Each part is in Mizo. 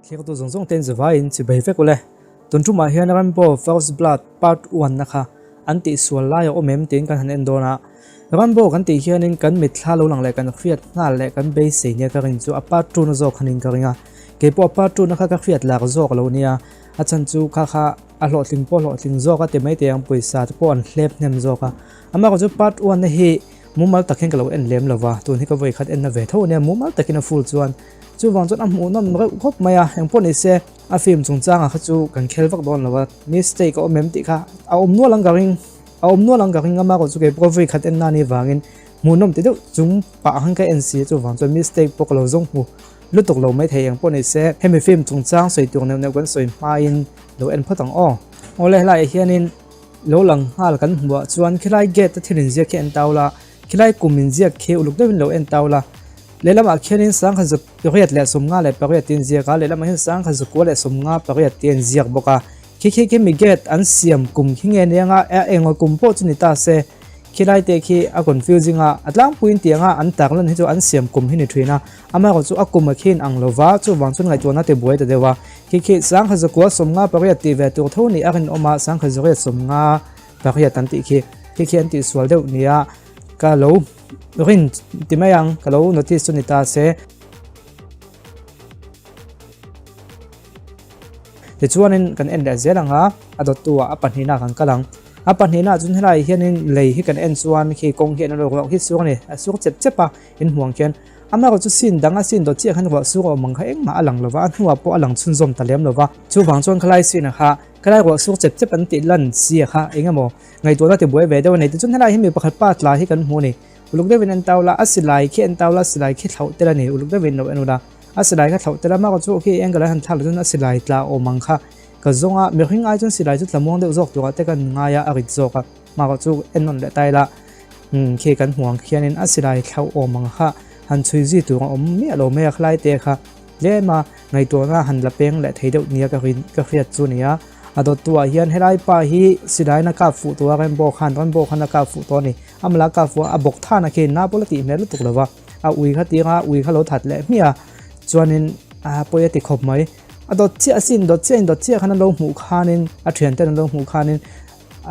Thliaktu zawng zawng ten zavaiin chibai vek ule. Tun tumah hian Rambo First Blood Part One na kha an tihsual lai a awm em tiin kan han en dawn a. Rambo kan tih hianin kan mitthla lo lang leh kan hriat nghal leh kan beisei nia ka rin chu a Part Two na zawk hanin ka ring a. Keipawh a Part Two na kha ka hriat lak zawk lo nia. A chhan chu kha kha a hlawhtling pawh hlawhtling zawk a ti mai teh ang pawisa te pawh an hlep hnem zawk a. Amaherawhchu Part One na hi mumal tak hian ka lo en lem lo va, tun hi ka vawi khat en na ve tho ania mumal takin a full chuan. Chuvang chuan a hmuhnawm reuh khawp mai a, engpawh ni se a film chungchangah kha chu kan khel vak dawn lo a, mistake a awm em tih kha a awm nual ang ka ring, a awm nual ang ka ring amaherawhchu chu keipawh vawi khat en na ni vangin hmuhnawm ti deuh chung pah khan ka en si a, chuvang chuan mistake pawh ka lo zawng hmu lutuk lo mai thei engpawh ni se hemi film chungchang sawi tur neuh neuh kan sawi hmain lo en phawt ang aw. Awle helaiah hianin lo lang nghal kan hmuh ah chuan khilai gate a thil inziak khi en tau la, Khilai kum inziak khi uluk deuhin lo en tau la. Lehlamah khianin sangha zuk 88 tih a inziak a, lehlamah hian sangha zukua leh 58 tih a inziak bawk a. Khi khi khi mi gate an siam kum khi nge nia nga a engaw kum pawh chu ni ta se. Khilai te khi a confusing a, a tlangpuiin tiang a an tarlan hi chu an siam kum hi ni thin a. Amaherawh chu a kum a khiin ang lo va, chuvang chuan ngaihtuahna ti buai ta deuh a. Khi khi sangha zakua 58 tih ve tur tho ni a rinawm a, sangha zariat 58 an tih khi. Khi khi an tihsual deuh nia ka lo rin ti mai ang, ka lo notice chu ni ta se. Tichuanin kan en leh zel ang a, a dawttu ah a pahnihna kan kal ang. A pahnihna ah chuan helai hianin lei hi kan en chuan khi kawng hi an lo ruah khi sur a ni, a sur chep chep a inhmuh ang khian. Amaherawh chu scene dang a scene dawt chiah khan ruah sur a awm ang kha engmah a lang lo va, a hnuah pawh a lang chhunzawm ta lem lo va. Chuvang chuan khalai scene ah kha khalai ruah sur chep chep an tih lan si a kha eng emaw Ngaihtuahna ti buai ve deuh a nei. Tichuan helai hi mi pakhat pa tla hi kan hmu a ni. Uluk deuhin en tau la, a silai khi en tau la, silai khi thlauh tel a ni. Uluk deuhin lo en ula, a silai kha thlauh tel a, mah chu khi angle an han thlak leh chuan a silai tla awm ang kha ka zawng a. Mihring ai chuan silai chu tla muang deuh zawk turah te kan ngai a, a rit zawk a. Mah chu en nawn leh ta ila, umm khi kan hmu ang khianin a silai thlauh awm ang kha han chhui zui tur a awm miah lo mai a khalai te kha tlem a ngaihtuahna han la peng leh thei deuh nia ka rin ka hriat chu a ni a. A dawttuah hian helai pa hi silain a kap fuh tawh a, Rainbow khan Rainbow khan a kap fuh tawh a ni. Amah a kap fuh a, a bawk than a khi na pawh la tih hmel lutuk lo va, a ui kha tir a, ui kha lo that leh hmiah a, chuanin a pawi a ti khawp mai. A dawt chiah asin, dawt chiah in dawt chiah khan an lo hmuh khanin a thianten an lo hmuh khanin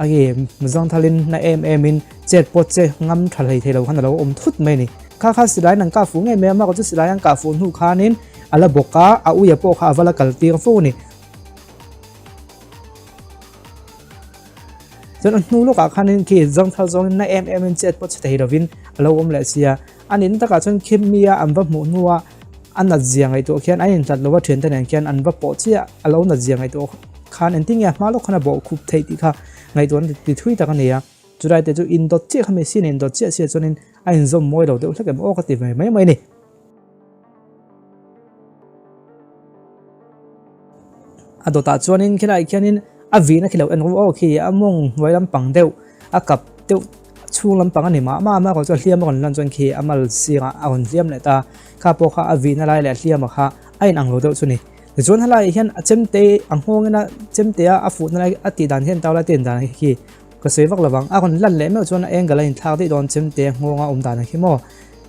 a nge zangthalin na em em in chet pawt che ngam tha hlei thei lo khan a lo awm thut mai a ni. Kha kha silain an kah fuh ngei mai a, amah chu silai an kah fuh hnu khanin a la bawk a, a uia pawh kha a va la kal tir fo a ni. Chuan a hnu lawkah khanin khi zangthal zawngin na em em in chet pawh che thei lovin a lo awm leh sia. A nin takah chuan khi mia an va hmuh hnua a nat zia ngaihtuah khian an inhlat lova thiante nen khian an va pawh chiah a lo nat zia ngaihtuah khan engtin nge a hma lawk khan a bawh khup theih tih kha ngaihtuahna ti thui tak a ni a. Chulai te chu indawt chiah kha mi sin indawt chiah sia chuanin a inzawm mawi lo deuh hlek em aw ka ti ve mai mai a ni. A dawtah chuanin khilaiah khianin a vihna khi lo en ru aw khi a mawng hnuai lampang deuh a kap deuh chhung lampang a ni mah mah a mah erawh chuan hliam a rawn lan chuan khi a mal sirah a rawn hliam leh ta kha pawh kha a vihna lai leh hliam a kha a inang lo deuh chu ni tichuan helaiah hian a chemte a nghawngin a chemte a a fuhna lai a tih dan hian tau lai te dan khi ka sawi vak lovang a rawn lan leh meuh chuan a angle a inthlak daih dawn chemte a nghawnga awm dan ang khi maw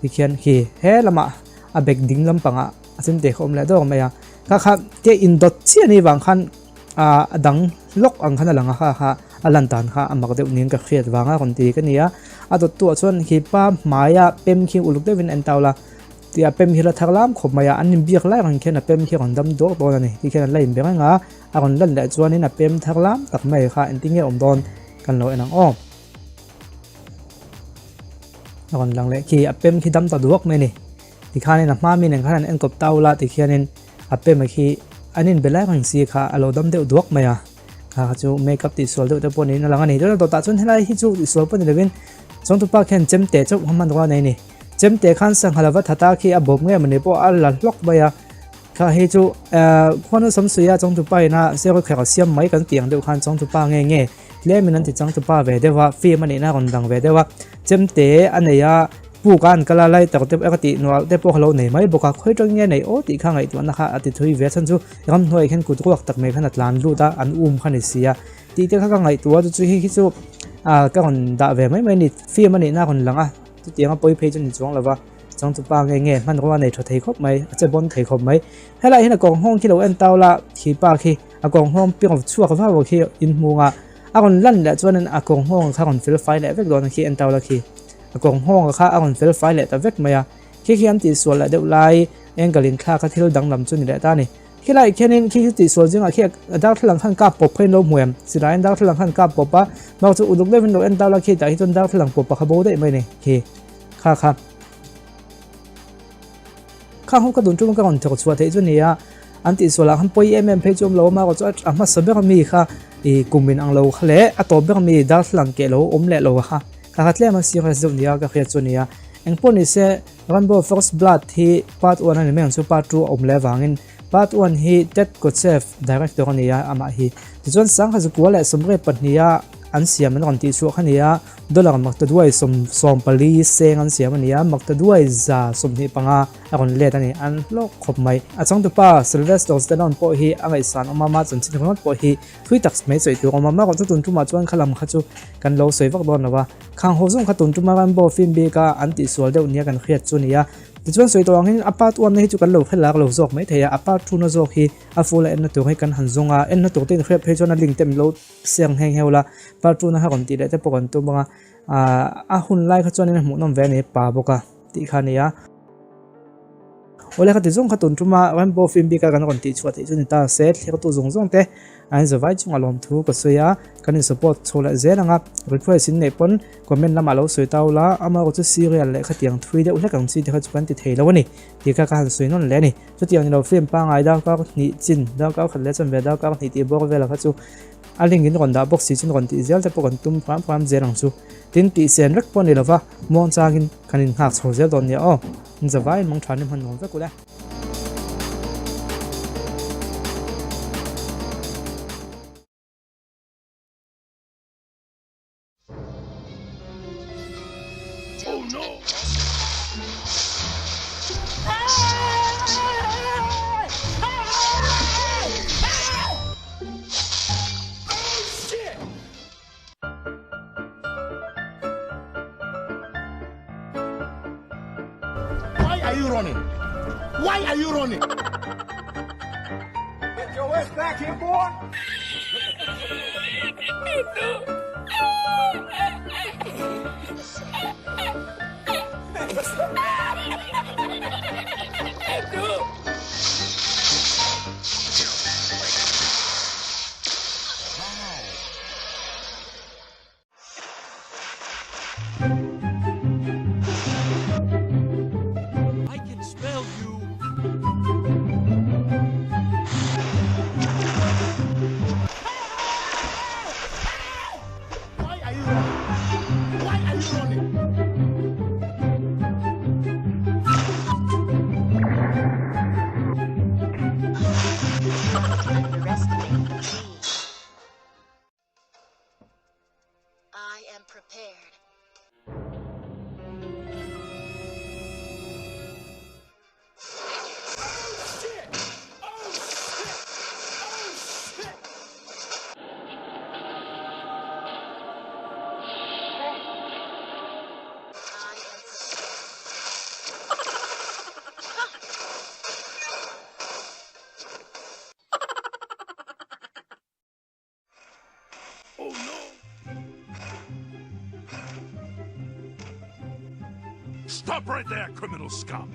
tikhian khi he lamah a bag ding lampangah a chemte kha awm leh dawk mai a kha kha te indawt chiah anih vang khan ah a dang lawk ang khan a lang a kha kha a lan dan kha a mak deuh niin ka hriat vang a rawn ti ka ni a a dawt tu ah chuan khi pa hmaia pem khi uluk deuhin a en tau la tih a pem hi la thar lam khawp mai a an inbiak lai reng khian a pem khi a rawn dam duak dawn a ni ti khian an la inbe reng a a rawn lan leh chuanin a pem thar lam tak mai kha engtin nge awm dawn kan lo en ang aw. A rawn lang leh khi a pem khi dam ta duak mai a ni. Tikhanin a hma mi nen khan an enkawp ta ula tikhianin a pem a khi an inbe lai reng si kha a lo dam deuh duak mai a. Kha kha chu makeup tihsual deuh te pawh niin a lang a ni. Chuan dawtah chuan helai hi chu tihsual pawh ni lovin chawngtupa khian chemte chauh kha hmanrua a nei a ni. Chemte khan sangha lova thata khi a bawp ngei mawni pawh a la hlawk mai a. Kha hi chu khuanu samsuia chawngtupa ina sero kher a siam mai kan tih ang deuh khan chawngtupa nge nge tlemin an ti changtupa ve deuh a film a nihna a rawn dang ve deuh a. Chemte a nei a. Puk a an kal a, lighter te pawh ka tih nual te pawh ka lo nei mai bawk a, khawi tang nge nei aw tih kha ngaihtuahna kha a ti thui ve a chhan chu ramhnuai khian kut ruak tak mai khan a tlan lut a, an um kha ni si a tih te kha ka ngaihtuah a chu chu hi hi chu ah ka rawn dah ve mai mai a ni, film a nihna a rawn lang a chutiang a pawi phei chu ni chuang lo va. Changtupa nge nge hmanrua nei tha thei khawp mai, a che bawn thei khawp mai. Helaiah hian a kawng nghawng khi lo en tau la, khi pa khi a kawng nghawng piang chhuak vak vak khi in hmung a, a rawn lan leh chuanin a kawng nghawng kha rawn fel fai leh vek dawn a khi en tau la khi. A kawng nghawng kha a rawn fel fai leh ta vek mai a, khi khi an tihsual leh deuh lai angle in thlak a thil danglam chu ni leh ta a ni. Khilaiah khianin khi khi tihsual zingah khi a darthlalang khan kap pawp kha in lo hmu em? Silaiin darthlalang khan kap pawp a, bak chu uluk deuhin lo en tau la khi tah hi chuan darthlalang pawp pakhat bo daih mai a ni khi kha kha. Khang ho ka dun tum ka rawn thawk chhuah theih chu a ni a, an tihsualah khan pawi em em phei chu awm lo a, mahrawh chu a hmasa ber ami kha ih kum in ang lo kha leh a tawp ber ami darthlalang keh lo awm leh lo kha kha kha tlem a serious deuh nia ka hriat chu a ni a. Engpawh ni se Rambo First Blood hi part one a ni mai ang chu part two a awm leh avangin part one hi Ted Kotcheff director a ni a amah hi tichuan sangha zakua leh sawmriat pahniha an siam an rawn tihchhuah kha a ni a. Dollar maktaduai 14 seng an siam a ni a, maktaduai 25 a rawn let a ni, an hlawk khawp mai. A changtupa Sylvester Stallone pawh hi a ngaihsan awm a, ma chanchin ringawt pawh hi thui tak mai sawi tur a awm a, marawh chu tun tumah chuan khalam kha chu kan lo sawi vak dawn lo a, khang ho zawng kha tun tuma Rambo film bika an tihsual deuh nia kan hriat chu a ni a. Tichuan sawi tawh angin a part one na hi chu kan lo hre lak lo zawk mai thei a, a part two na zawk hi a full a enna tur hi kan han zawng a, enna tur te inhriat phei chuan a link te min lo Siang nghe nghe ula, part two na kha rawn tih leh te pawh kan tum ang a, a hun lai kha chuanin a hmuhnawm ve a ni pa bawk a tih kha a ni a. Awle kha ti zawng kha tun tuma Rambo film bik a kan rawn tih chhuah theih chu ni ta se, thlertu zawng zawng te an zavai chungah lawmthu ka sawi a, kan in support chho leh zel ang a, request in neih pawn comment lamah lo sawi ta ula, amaherawh chu serial leh khatiang thui deuh hlek ang chi te kha chu kan ti thei lo a ni tih kha ka han sawi nawn leh a ni. Chutiang ni lo film pangngai darkar hnih chin, darkar khat leh chanve darkar hnih tih bawr velah kha chu a link in rawn dah bawk si chuan rawn tih zel te pawh kan tum pram pram zel ang chu. Tin, tih sen vek pawh ni lova muang changin kan in nghak chho zel dawn nia aw. In zavaiin mawng tha ni hman nuam vek ule. Why are you running? Why are you running? Get your ass back here, boy! I can smell you. Why are you running? Why are you running? Underestimate me. I am prepared. I am prepared. Oh no! Stop right there, criminal scum!